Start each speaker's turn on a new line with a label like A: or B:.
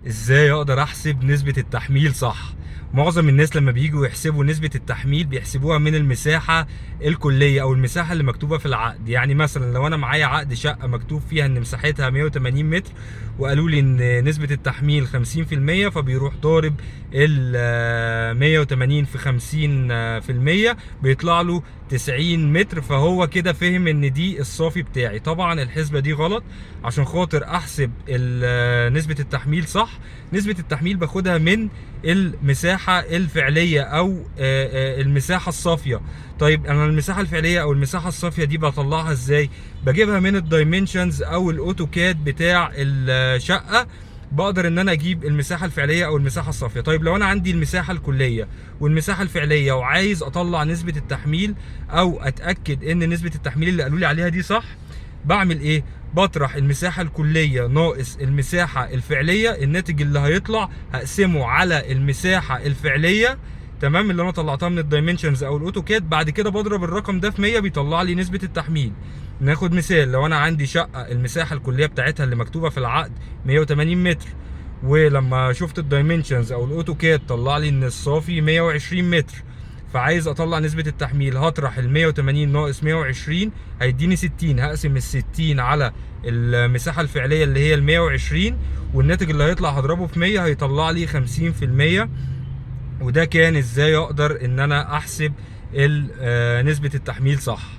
A: ازاي اقدر احسب نسبة التحميل صح؟ معظم الناس لما بييجوا يحسبوا نسبة التحميل بيحسبوها من المساحة الكلية او المساحة اللي مكتوبة في العقد. يعني مثلا لو انا معايا عقد شقة مكتوب فيها ان مساحتها 180 متر وقالوا لي ان نسبة التحميل 50%، فبيروح ضارب ال 180 في 50% بيطلع له 90 متر، فهو كده فهم ان دي الصافي بتاعي. طبعا الحسبة دي غلط. عشان خاطر احسب نسبة التحميل صح، نسبة التحميل باخدها من المساحة الفعلية او المساحة الصافية. طيب انا المساحة الفعلية او المساحة الصافية دي بطلعها ازاي؟ بجيبها من ال dimensions او ال AutoCAD بتاع الشقة، بقدر ان انا اجيب المساحة الفعلية او المساحة الصافية. طيب لو انا عندي المساحة الكلية والمساحة الفعلية وعايز اطلع نسبة التحميل او اتأكد ان نسبة التحميل اللي قالوا لي عليها دي صح، بعمل ايه؟ بطرح المساحة الكلية ناقص المساحة الفعلية، الناتج اللي هيطلع هقسمه على المساحة الفعلية، تمام، اللي انا طلعتها من ال dimensions او ال AutoCAD. بعد كده بضرب الرقم ده في 100 بيطلع لي نسبة التحميل. ناخد مثال، لو انا عندي شقة المساحة الكلية بتاعتها اللي مكتوبة في العقد 180 متر، ولما شفت ال dimensions او ال AutoCAD طلع لي ان الصافي 120 متر، فعايز اطلع نسبة التحميل، هطرح ال 180 ناقص 120 هيديني 60، هقسم ال 60 على المساحة الفعلية اللي هي ال 120، والناتج اللي هيطلع هضربه في 100 هيطلع لي 50%. وده كان ازاي اقدر ان انا احسب نسبة التحميل صح.